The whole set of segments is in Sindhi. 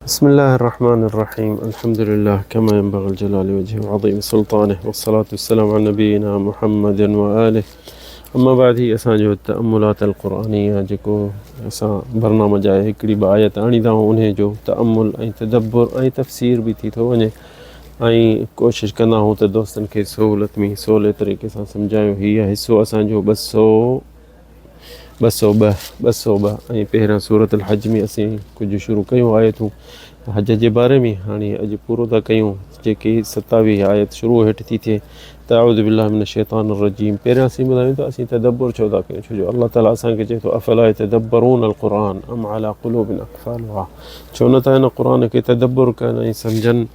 بسم الله الرحمن الرحيم الحمد لله كما ينبغي الجلال وجهه وعظيم سلطانه والصلاة والسلام على نبينا محمد وآله اما بعد هي اسان جو تأملات القرآنيه جيڪو اسان برنامج آهي هڪڙي ٻه آيت آڻيندا آهيون انهي جو تأمل ۽ تدبر ۽ تفسير به ٿي ٿو وڃي ۽ ڪوشش ڪندا آهيون ته دوستن کي سهولت ۾ سولي طريقي سان سمجهايون هي حصو اسان جو ٻه سو 202، 202 ۽ پهريان سورة الحج ۾ اسين ڪجهه شروع ڪيون آيتون حج جي باري ۾ هاڻي اڄ پورو ٿا ڪيون جيڪي 27 آيت شروع هيٺ ٿي ٿئي ته اعوذ بالله من الشيطان الرجيم پهريان اسين ٻڌايون ته اسين تدبر ڇو ٿا ڪيون ڇو جو الله تعالي اسان کي چئي ٿو افلا يتدبرون القرآن ام على قلوب اقفالها ڇو نه ٿا هن قرآن کي تدبر ڪن ۽ سمجهن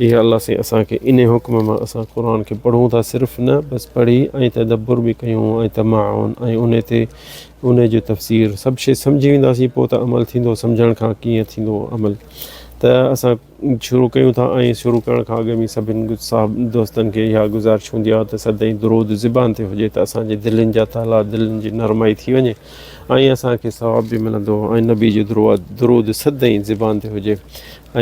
اهي الله سائين اسان کي انهي حڪم مان اسان قرآن کي پڙهون ٿا صرف نه بس پڙهي ۽ تدبر به ڪيون ۽ تمعن ۽ انهي تي انهي جو تفسير سڀ شي سمجهي وينداسين پوء ته عمل ٿيندو سمجهڻ کان ڪيئن ٿيندو عمل ته اسان شروع ڪيون ٿا ۽ شروع ڪرڻ کان اڳ ۾ سڀن صاحب دوستن کي اها گذارش هوندي آهي ته سدائين درود زبان تي هجي ته اسان جي دلين جا تالا دلين جي نرمائي ٿي وڃي ۽ اسان کي ثواب به ملندو ۽ نبي جو درود سدائين زبان تي هجي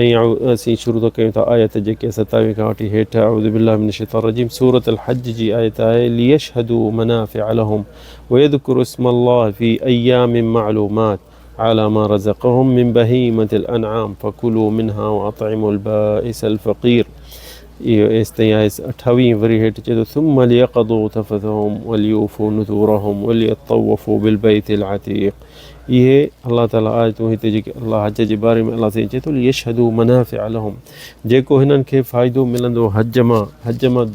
۽ اسين شروع ٿا ڪيون ٿا آيت جيڪي 27 کان وٺي هيٺ اعوذ بالله من الشيطان الرجيم سورة الحج جي آيت آهي ليشهدوا منافع لهم ويذكروا اسم الله في ايام معلومات على ما رزقهم من بهيمة الانعام فكلوا منها واطعموا البائس الفقير اهو ايستائين آهي 28 وري هيٺ چئي ٿو ثم ليقضوا تفثهم وليوفوا نذورهم وليطوفوا بالبيت العتيق اهي الله تعالي آيتون هتي جيڪي الله حج جي باري ۾ الله سائين چئي ٿو ليشهدوا منافع لهم جيڪو هنن کي فائدو ملندو حج مان حج مان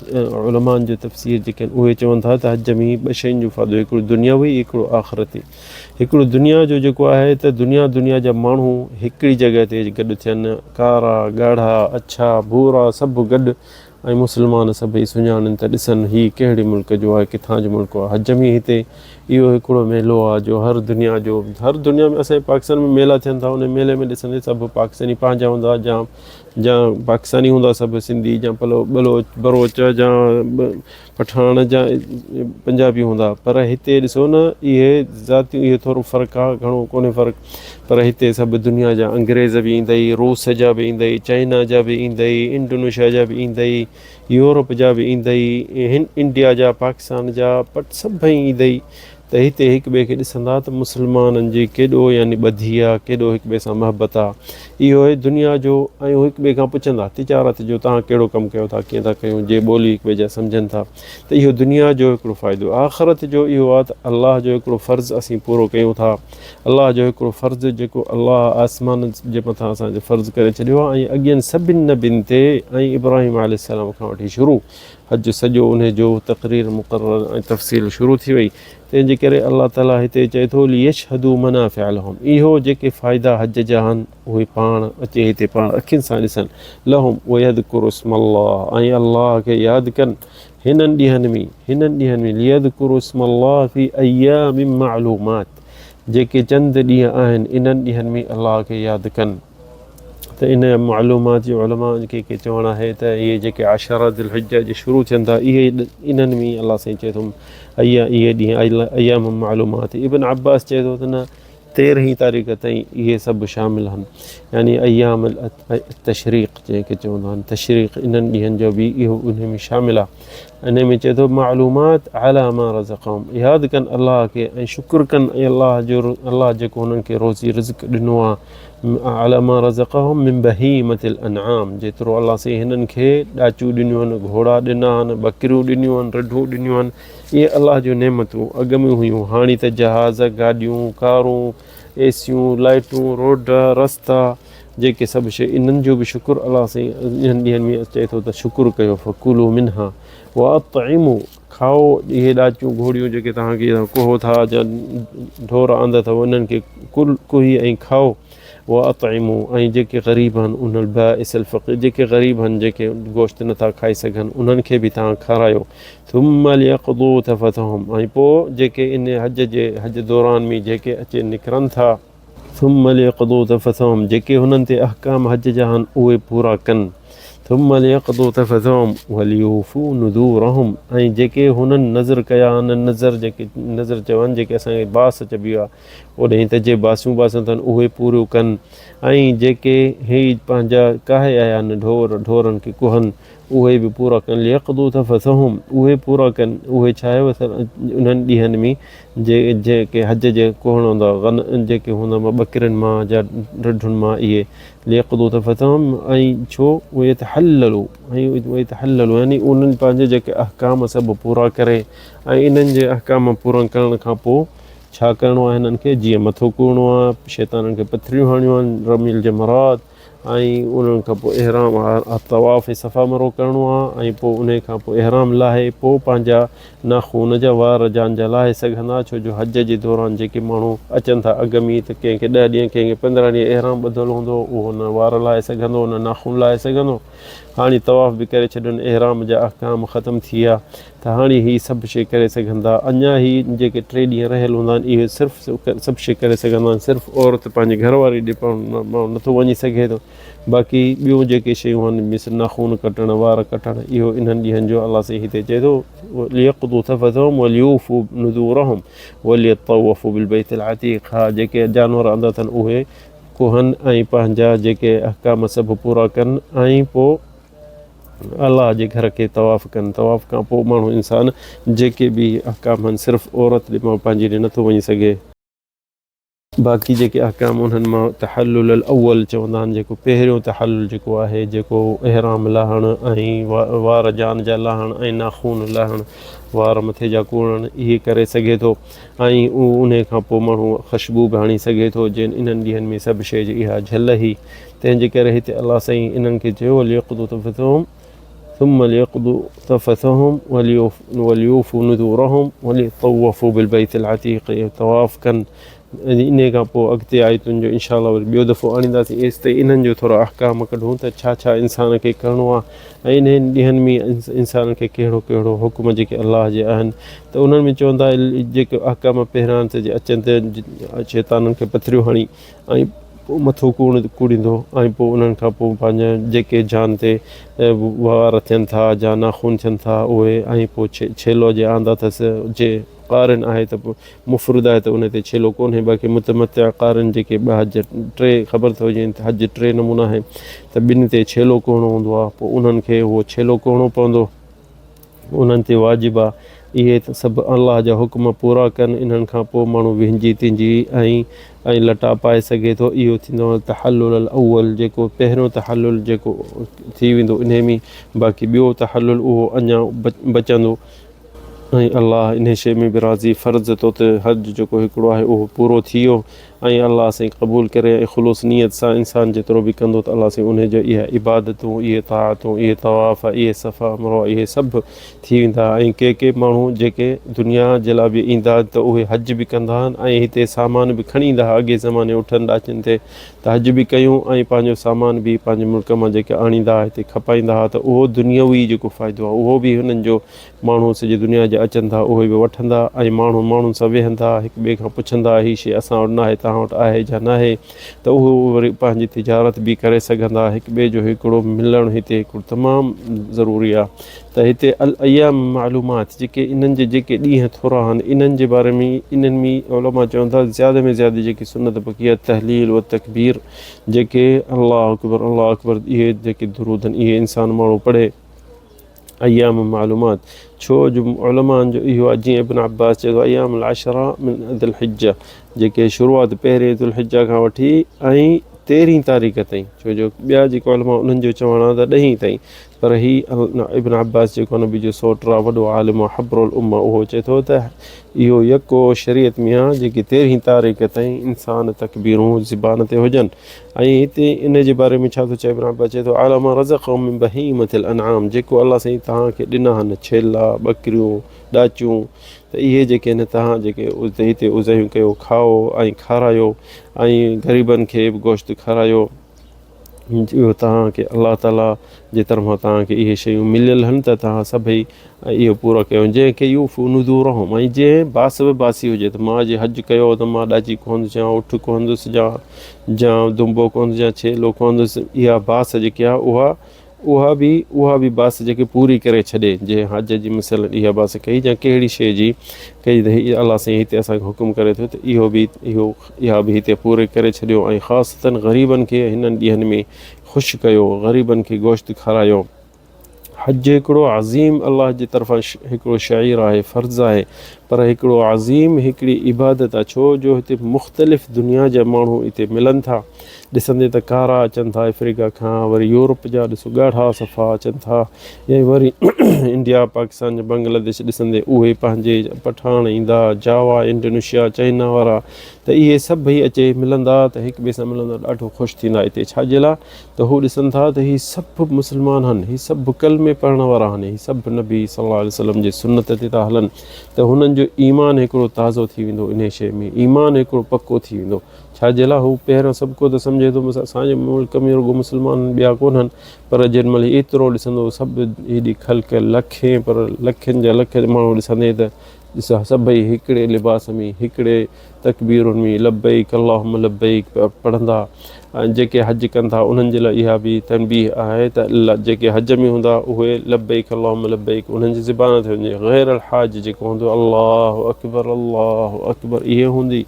علماء جو تفسير جيڪي آهن اهي چون ٿا ته حج ۾ ٻه شين جو فائدو هڪڙو دنياوي هڪڙو آخرتي هڪڙو دنيا جو جيڪو آهي ته دنيا دنيا جا ماڻهو هڪڙي جڳهه تي گڏ ٿين ڪارا ڳاڙها اڇا ڀورا سڀ گڏ ۽ مسلمان سڀئي سڃاڻن ته ڏسن هي ڪهڙي ملڪ جو آهي ڪٿان جو ملڪ آهي حج ۾ هتي اهو هڪڙو ميلو آهي جو هر دنيا جو هر دنيا ۾ اسان جي پاڪستان ۾ ميلا ٿين ٿا ان ميلي ۾ ڏسندي سڀ پاڪستاني پنهنجا هوندا جا جا پاڪستاني هوندا سڀ سنڌي جا پلو بلوچ بروچ جا پٺاڻ جا پنجابي هوندا پر هتي ڏسو نه اهي ذاتيون اهي ٿورو فرق آهي گهڻو ڪونهي فرق پر هتي سڀ دنيا جا انگريز به ايندئي روس جا به ايندئي چائنا جا به ايندئي انڊونيشيا جا به ايندئي يورپ جا به ايندئي انڊيا جا پاڪستان جا پٽ سڀئي ايندئي ته هتي هڪ ٻئي کي ڏسندا ته مسلمانن جي ڪيڏو يعني ٻڌي آ ڪيڏو هڪ ٻئي سان محبت آ اهو آهي دنيا جو ۽ هو هڪ ٻئي کان پڇندا تجارت جو توهان ڪهڙو ڪم ڪيو ٿا ڪيئن ٿا ڪيون جي ٻولي هڪ ٻئي جا سمجهن ٿا ته اهو دنيا جو هڪڙو فائدو آخرت جو اهو آ ته الله جو هڪڙو فرض اسين پورو ڪيون ٿا الله جو هڪڙو فرض جيڪو الله آسمان جي مٿان اسان تي فرض ڪري ڇڏيو آ ۽ اڳين سڀن نبين تي ۽ ابراهيم عليه السلام کان وٺي شروع حج سڄو انهي جو تقرير مقرر ۽ تفصيل شروع ٿي وئي، تنهن جي ڪري الله تعالي هتي چئي ٿو ليشهدوا منافع لهم اهو جيڪي فائدا حج جا آهن اهي پاڻ اچي هتي پاڻ اکين سان ڏسن لهم ويذڪروا اسم الله ۽ الله کي ياد ڪن هنن ڏينهن ۾ هنن ڏينهن ۾ ليذڪروا اسم الله في ايام معلومات جيڪي چند ڏينهن آهن انهن ڏينهن ۾ الله کي ياد ڪن. ته ان معلومات جي علماء کي ڪي چوڻ آهي ته اهي جيڪي عشرة ذي الحجة جي شروع ٿين ٿا اهي انهن ۾ الله سائين چئي ٿو ايا اهي ڏينهن ايام معلومات ابن عباس چئي ٿو ته نه تيرهين تاريخ تائين اهي سڀ شامل آهن يعني ايام التشريق جنهن کي چوندا آهن تشريق انهن ڏينهن جو به اهو ان ۾ شامل آهي ان ۾ چئي ٿو معلومات علي ما رزقهم ياد ڪن الله کي ۽ شڪر ڪن ۽ الله جو الله جيڪو هنن کي روزي رزق ڏنو آهي علي ما رزقهم من بهيمة الانعام جيترو الله سائين هنن کي ڏاچيون ڏنيون آهن، گهوڙا ڏنا آهن، ٻڪريون ڏنيون آهن، رڍون ڏنيون آهن، اهي الله جون نعمتون اڳ ۾ هيون، هاڻي ته جهاز، گاڏيون، ڪارون، ايسيون، لائٽون، روڊ، رستا جيڪي سڀ شيء انهن جو به شڪر الله سائين انهن ڏينهن ۾ چئي ٿو ته شڪر ڪيو فڪلوا منها واطعموا کائو اهي ڏاچيون گهوڙيون جيڪي توهان کي ڪهو ٿا يا ڍور آندا اٿو انهن کي ڪل ڪهي ۽ کائو واطعموا ۽ جيڪي غريب آهن ان البائس الفقير جيڪي غريب آهن جيڪي گوشت نٿا کائي سگهن انهن کي به توهان کارايو ثم ليقضوا تفثهم ۽ پوء جيڪي ان حج جي حج دوران ۾ جيڪي اچي نڪرن ٿا ثم ليقضوا تفثهم جيڪي هنن تي احڪام حج جا آهن اهي پورا ڪن. ثم ليقضوا تفثهم وليوفوا نذورهم ۽ جيڪي هنن نذر ڪيا آهن، نذر جيڪي نذر چون جيڪي اسان کي باس چئبي آهي اوڏهين ته جي باسيون باسن اٿن اهي پوريون ڪن ۽ جيڪي هي پنهنجا ڪاهي آيا آهن ڍور ڍورن کي ڪهن اهي به پورا ڪن ليقضوا تفثهم اهي پورا ڪن اهي ڇا آهي انهن ڏينهن ۾ جي جيڪي حج جي ڪهڻ هوندا غن جيڪي هوندا ٻڪرين مان يا رڍن مان اهي ليقضوا تفثهم ۽ ڇو ويتحللوا ۽ ويتحللوا يعني انهن پنهنجا جيڪي احڪام سڀ پورا ڪري ۽ انهن جي احڪام پورا ڪرڻ کان پوء ڇا ڪرڻو آهي هنن کي جيئن مٿو ڪوڙڻو آهي شيطانن کي پٿريون هڻڻيون آهن رمي الجمرات ۽ انهن کان پوء احرام طواف ۽ صفا مروه ڪرڻو آهي ۽ پوء انهي کان پوء احرام لاهي پوء پنهنجا ناخون جا وار جان جا لاهي سگهندا ڇو جو حج جي دوران جيڪي ماڻهو اچن ٿا اڳ ۾ ته ڪنهن کي ڏهه ڏينهن ڪنهن کي 15 ڏينهن احرام ٻڌل هوندو اهو نه وار لاهي سگهندو نه ناخون لاهي سگهندو هاڻي طواف به ڪري ڇڏين احرام جا احڪام ختم ٿي ويا ته هاڻي هي سڀ شي ڪري سگهندا اڃا هي جيڪي ٽي ڏينهن رهيل هوندا آهن اهي صرف سڀ شي ڪري سگهندا آهن صرف عورت پنهنجي گهر واري ڏي ماڻهو نٿو وڃي سگهي ٿو باقي ٻيون جيڪي شيون آهن مثل ناخون ڪٽڻ وار ڪٽڻ اهو انهن ڏينهن جو الله سائين هتي چئي ٿو ليقضوا تفثهم وليوفوا نذورهم وليطوفوا بالبيت العتيق ها جيڪي جانور آندا اٿن اهي ڪهن ۽ پنهنجا جيڪي احڪام سڀ پورا ڪن ۽ پوء الله جي گهر کي طواف ڪن طواف کان پوء ماڻهو انسان جيڪي به احڪام آهن صرف عورت ڏي ماڻهو پنهنجي ڏي نٿو وڃي سگهي. باقي جيڪي احڪام انهن مان تحلل الاول چوندا آهن جيڪو پهريون تحلل جيڪو آهي جيڪو احرام لاهڻ ۽ وار جان جا لاهڻ ۽ ناخون لاهڻ وار مٿي جا ڪوڙڻ اهي ڪري سگهي ٿو ۽ انهي کان پوء ماڻهو خشبو به هڻي سگهي ٿو جن انهن ڏينهن ۾ سڀ شيء جي اها جهل هئي تنهن جي ڪري هتي الله سائين انهن کي چيو ليقضوا تفثهم ثم ليقضوا تفثهم وليوفوا نذورهم وليطوفوا بالبيت العتيق طواف ڪن انهي کان پوء اڳتي آيتن جو انشاء الله وري ٻيو دفعو آڻينداسين ايستائين انهن جو ٿورو احڪام ڪڍون ته ڇا ڇا انسان کي ڪرڻو آهي ۽ انهن ڏينهن ۾ انسان کي ڪهڙو ڪهڙو حڪم جيڪي الله جي آهن ته انهن ۾ چوندا جيڪي احڪام پهريان تي اچن ته شيطانن کي پٿريون هڻي ۽ پوء مٿو ڪوڙيندو ۽ پوء انهن کان پوء پنهنجا جيڪي جان تي وار ٿين ٿا جا ناخون ٿين ٿا اهي ۽ پوء ڇيلو جي آندا اٿس جي قارن آهي ته مفرد آهي ته ان تي ڇيلو ڪونهي باقي متمتع قارن جيڪي ٻه حج ٽي خبر اٿو جيئن حج ٽي نمونا آهن ته ٻن تي ڇيلو ڪهڻو هوندو آهي پوء انهن کي اهو ڇيلو ڪهڻو پوندو. انهن تي واجب آ اهي ته سڀ الله جا حڪم پورا ڪن انهن کان پوء ماڻهو وهنجي تنهنجي ۽ ۽ لٽا پائي سگهي ٿو اهو ٿيندو تحلل الاول جيڪو پهريون تحلل جيڪو ٿي ويندو انهي ۾ باقي ٻيو تحلل اهو اڃا بچندو ۽ الله انهي شيء ۾ به راضي فرض تو تي حج جيڪو هڪڙو آهي اهو پورو ٿي ويو ۽ الله سائين قبول ڪري ۽ خلوص نيت سان انسان جيترو به ڪندو ته الله سائين انهي جو اها عبادتون اهي طاعتون اهي طواف اهي صفا مروه اهي سڀ ٿي ويندا ۽ ڪي ڪي ماڻهو جيڪي دنيا جي لاء به ايندا ته اهي حج به ڪندا آهن ۽ هتي سامان به کڻي ايندا هئا اڳي زماني اٺن ڏاچن تي ته حج به ڪيون ۽ پنهنجو سامان به پنهنجي ملڪ مان جيڪي آڻيندا هئا هتي کپائيندا هئا ته اهو دنيوي جيڪو فائدو آهي اهو به هنن جو ماڻهو سڄي دنيا جا اچن ٿا اهي به وٺندا ۽ ماڻهو ماڻهن سان ويهندا هڪ ٻئي کان پڇندا هي شيء اسان وٽ ناهي توهان وٽ آهي جا ناهي ته اهو وري پنهنجي تجارت به ڪري سگهندا هڪ ٻئي جو هڪڙو ملڻ هتي هڪڙو تمام ضروري آهي ته هتي الايام معلومات جيڪي انهن جي جيڪي ڏينهن ٿورا آهن انهن جي باري ۾ انهن ۾ علماء چون ٿا زياده ۾ زياده جيڪي سنت بقي آهي تهليل و تڪبير جيڪي الله اڪبر الله اڪبر اهي جيڪي درود آهن اهي انسان ماڻهو پڙهي ايام معلومات ڇو جو علماء جو اهو آهي جيئن ابن عباس چئي ٿو ايام العشره من ذي الحجه جيڪي شروعات پهرين ذي الحجه کان وٺي ۽ تيرهين تاريخ تائين ڇو جو ٻيا جيڪي علماء انهن جو چوڻ آهي ته ڏهين تائين پر هي ابن عباس جيڪو نبي جو سوٽ آهي وڏو عالم آهي حبر الامه اهو چئي ٿو ته اهو يڪو شريعت ۾ آهي جيڪي تيرهين تاريخ تائين انسان تڪبيرون زبان تي هجن ۽ هتي ان جي باري ۾ ڇا ٿو چئي ابن عباس چئي ٿو علي ما رزقهم من بهيمة الانعام جيڪو الله سائين توهان کي ڏنا آهن ڇيلا ٻڪريون ڏاچيون ته اهي جيڪي آهن توهان جيڪي هتي اضحيون ڪيو کائو ۽ کارايو ۽ غريبن کي به گوشت کارايو اهو توهان کي الله تعالي جي طرفان توهان کي اهي شيون مليل آهن ته توهان سڀئي اهو پورو ڪيو جنهن کي يوفو نذورهم ۽ جنهن باس به باسي هجي ته مان جي حج ڪيو ته مان ڏاچي ڪهندس يا اٺ ڪهندس يا يا دنبو ڪهندس يا ڇيلو ڪهندس اها باس جيڪي آهي اها اها به اها به باس جيڪي پوري ڪري ڇڏي جنهن حج جي مثلا اها باس ڪئي يا ڪهڙي شيء جي ڪئي ته هي الله سائين هتي اسان کي حڪم ڪري ٿو ته اهو به اهو اها به هتي پوري ڪري ڇڏيو ۽ خاصتا غريبن کي هنن ڏينهن ۾ خوش ڪيو غريبن کي گوشت کارايو. حج هڪڙو عظيم الله جي طرفان هڪڙو شعير آهي فرض آهي پر هڪڙو عظيم هڪڙي عبادت آهي ڇو جو هتي مختلف دنيا جا ماڻهو هتي ملن ٿا ڏسندي ته ڪارا اچن ٿا افريقا کان وري يورپ جا ڏسو ڳاڙها صفا اچن ٿا ۽ وري انڊيا پاڪستان جا بنگلاديش ڏسندي اهي پنهنجي پٺاڻ ايندا جاوا انڊونيشيا چائنا وارا ته اهي سڀئي اچي ملندا ته هڪ ٻئي سان ملندا ڏاڍو خوش ٿيندا هتي ڇا جي لاء ته هو ڏسن ٿا ته هي سڀ مسلمان هن، هي سڀ ڪلمي پڙهڻ وارا هن، هي سڀ نبي صلي الله عليه وسلم جي سنت تي ٿا هلن ته هنن جو ايمان هڪڙو تازو ٿي ويندو انهي شيء ۾ ايمان هڪڙو پڪو ٿي ويندو ڇا جي لاء هو پهريون سڀ ڪو ته سمجهي ٿو بس اسان جي ملڪ ۾ رڳو مسلمان آهن ٻيا ڪونهن پر جنهن مهل ايترو ڏسندو سڀ هيڏي خلق لکين پر لکين جا لک ماڻهو ڏسندي ته ڏس سڀئي هڪڙي لباس ۾ هڪڙي تڪبيرن ۾ لبيڪ اللهم لبيڪ پيا پڙهندا ۽ جيڪي حج ڪن ٿا انهن جي لاء اها به تنبيهه آهي ته جيڪي حج ۾ هوندا اهي لبيڪ اللهم لبيڪ انهن جي زبان تي هجي غير الحاج جيڪو هوندو الله اڪبر الله اڪبر اهي هوندي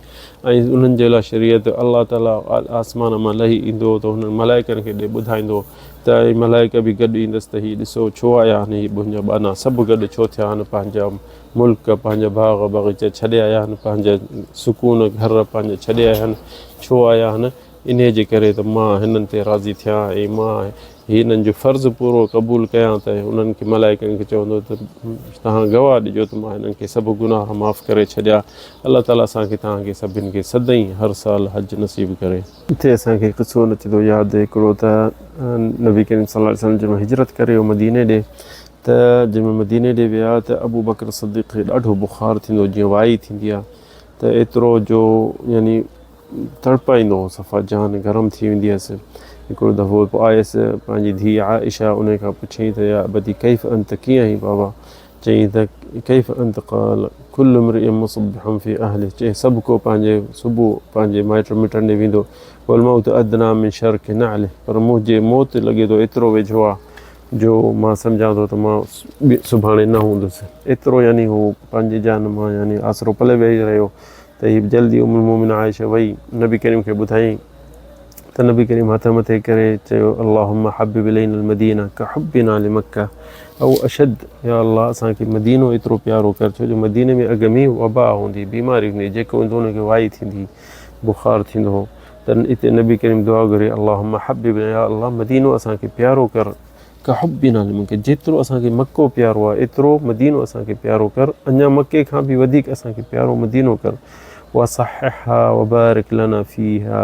۽ انهن جي لاء شريعت الله تعالي آسمان مان لهي ايندو ته انهن ملائڪن کي ڏي ٻڌائيندو ته اي ملائڪ به گڏ ايندس ته هي ڏسو ڇو آيا آهن هي منهنجا ٻانها سڀ گڏ ڇو ٿيا آهن پنهنجا ملڪ پنهنجا باغ باغيچا ڇڏي آيا آهن، پنهنجا سڪون گهر پنهنجا ڇڏي آيا آهن، ڇو آيا آهن؟ انهيء جي ڪري ته مان هنن تي راضي ٿيان ۽ مان هنن جو فرض پورو قبول ڪيان ته انهن کي ملائڪن کي چوندو ته توهان گواهه ڏجو ته مان هنن کي سڀ گناهه معاف ڪري ڇڏيا. الله تعاليٰ اسان کي توهان کي سڀن کي سدائين هر سال حج نصيب ڪري. اتي اسان کي قصو اچي ٿو ياد هڪڙو ته نبي ڪريم صلي الله عليه وسلم جڏهن هجرت ڪري ويو مديني ڏي ته جنهن مهل مديني ڏي ويا ته ابوبڪر صديق کي ڏاڍو بخار ٿيندو هو جيئن وائي ٿيندي آهي ته ايترو جو يعني تڙپائيندو هو صفا جان گرم ٿي ويندي هيس هڪڙو دفعو پوء آيس پنهنجي ڌيء عائشه ان کان پڇيائين ته يا ابتي ڪيف انت ڪيئن آهين بابا چيائين ته ڪيف انت قال ڪل امرئ مصبح في اهله چيائين سڀ ڪو پنهنجي صبح پنهنجي مائٽ مٽن ڏي ويندو والموت ادنيٰ من شرڪ نعله پر منهنجي موت لڳي ٿو ايترو ويجهو آهي جو مان سمجهان ٿو ته مان سڀاڻي نه هوندس. ايترو يعني هو پنهنجي جان مان يعني آسرو پلي ويهي رهيو ته هي جلدي ام المومنين عائشه وئي نبي ڪريم کي ٻڌايائين ته نبي ڪريم هٿ مٿي ڪري چيو اللهم حبب الينا المدينه ڪحبنا لمڪه او اشد يا الله اسان کي مدينو ايترو پيارو ڪر ڇو جو مديني ۾ اڳ ۾ وبا هوندي بيماري هوندي جيڪو ايندو ان کي وائي ٿيندي بخار ٿيندو هو ته اتي نبي ڪريم دعا گهري اللهم حببنا يا الله مدينو اسان کي پيارو ڪر ڪحبنا لمڪه جيترو اسان کي مڪو پيارو آهي ايترو مدينو اسان کي پيارو ڪر اڃا مڪي کان به وڌيڪ اسان کي پيارو مدينو ڪر وصححها وبارڪ لنا فيها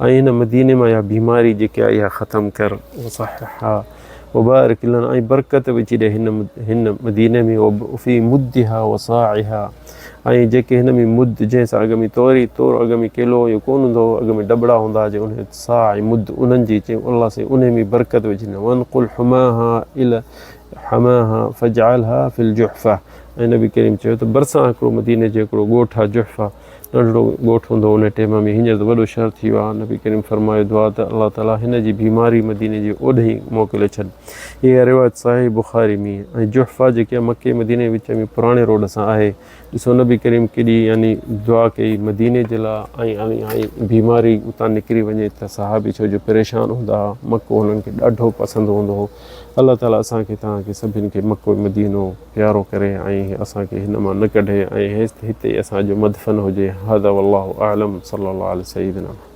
۽ هن مديني مان اها بيماري جيڪي آهي اها ختم ڪر وصححها وبارڪ لنا ۽ برڪت وجهي ڏي هن هن مديني ۾ وفي مدها وصاعها ۽ جيڪي هن ۾ مد جنهن سان اڳ ۾ توري تور اڳ ۾ ڪيلو اهو ڪونه هوندو هو اڳ ۾ ڊٻڙا هوندا جي انهي صاع ۽ مد انهن جي چيو الله سائين انهي ۾ برڪت وجهي ڏنو وانقل حماها الى حماها فاجعلها في الجحفه ۽ نبي ڪريم چيو ته برسان هڪڙو مديني جو هڪڙو ڳوٺ آهي جحفه ننڍڙو ڳوٺ هوندو هو انهي ٽيم ۾ هينئر ته وڏو شهر ٿي ويو آهي نبي ڪريم فرمايو دعا ته الله تعالي هن جي بيماري مديني جي اوڏهين موڪلي ڇڏ اها روايت صحيح بخاري ۾ ۽ جحفه جيڪي مڪي مديني وچ ۾ پراڻي روڊ سان آهي ڏسو نبي ڪريم ڪيڏي يعني دعا ڪئي مديني جي لاء ۽ ۽ بيماري اتان نڪري وڃي ته صحابي ڇو جو پريشان هوندا هئا مڪو هنن کي ڏاڍو پسند هوندو هو الله تعالي اسان کي توهان کي سڀن کي مڪو مدينو پيارو ڪري ۽ اسان کي هن مان نه ڪڍي ۽ هيست هتي ئي اسان جو مدفن هجي هذا والله اعلم صلي الله علي سيدنا محمد.